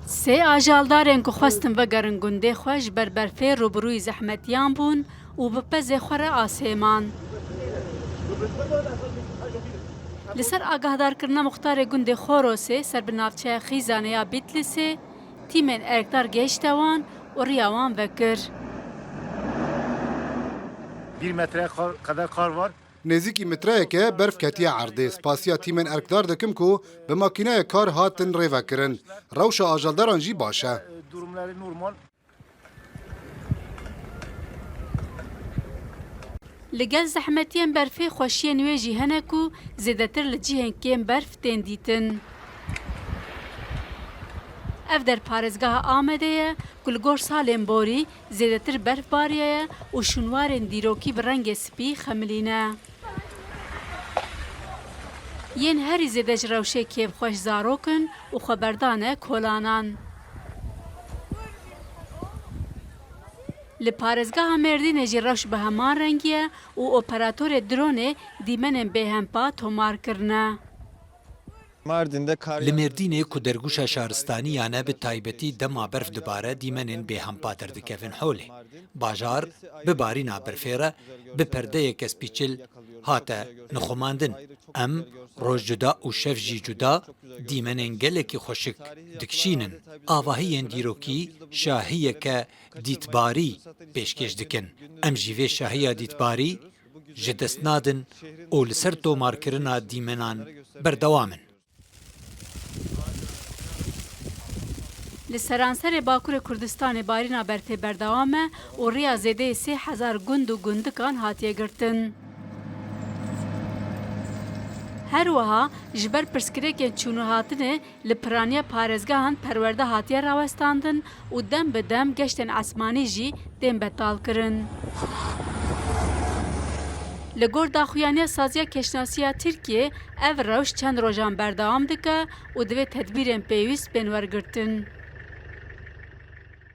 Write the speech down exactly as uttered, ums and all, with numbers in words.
Sê ajaldarên ku xwestin vegerin gundê xwe ji ber berfê rûbirûyî zehmetiyan bûn û bi pezê xwe re asê man. Li ser agahdarkirina muxtarê gundê Xorosê ser bi navçeya Xîzanê ya Bîtlîsê, tîmên erkdar gehişte wan û riya wan vekir. Bir metre kar, kadar kar var. Nêzîkî metreyeke berf ketiye erdê. Spasiya tîmên erkdar dikim ku bi makîneyê kar hatin rêvekirin. Rewşa ajaldaran jî baş e. Durumları normal. Li gel zehmetiyên berfê xweşiyên wê jî hene ku zêdetir li cihên kêm berf tên dîtin. Ev der parêzgeha Amedê ye ku li gor salên borî zêdetir berf bariyaye û şûnwarên dîrokî bi rengê spî xemilîne. Yên herî zêde ji rewşê kêfxweş zarok in û xwe berdane kolanan. Li parêzgeha Mêrdînê jî rewş bi heman rengî ye û operatorê dronê dîmenên bêhempa tomar kirine. Mardin'de kar Li Mêrdînê ku dergûşa şaristanî ya ne bi taybetî dema berf dibare dîmenên bêhempa derdikevin holê. Bajar bi barîna berfê re bi perdeyeke spîçil hate nixumandin. Em roj cuda û şev jî cuda dîmenên gelekî xweşik dikişînin. Avahiyên dîrokî şahiyeke dîtbarî pêşkêş dikin. Em jî vê şahiya dîtbarî ji dest nadin û li ser tomarkirina dîmenan berdewam in. Li seranserê Bakurê Kurdistanê barîna berfê berdewam e û riya zêdeyê sê hezar gund û gundikan hatiye girtin. Her wiha ji ber pirsgirêkên çûn û hatinê li piraniya parêzgehan perwerde hatiye rawestandin û dem bi dem geştên esmanî jî tên betalkirin. Li gor daxuyaniya Saziya Kêşnasiya Tirkiyê, ev rewş çend rojan berdewam dike û divê tedbîrên pêwîst bên wergirtin.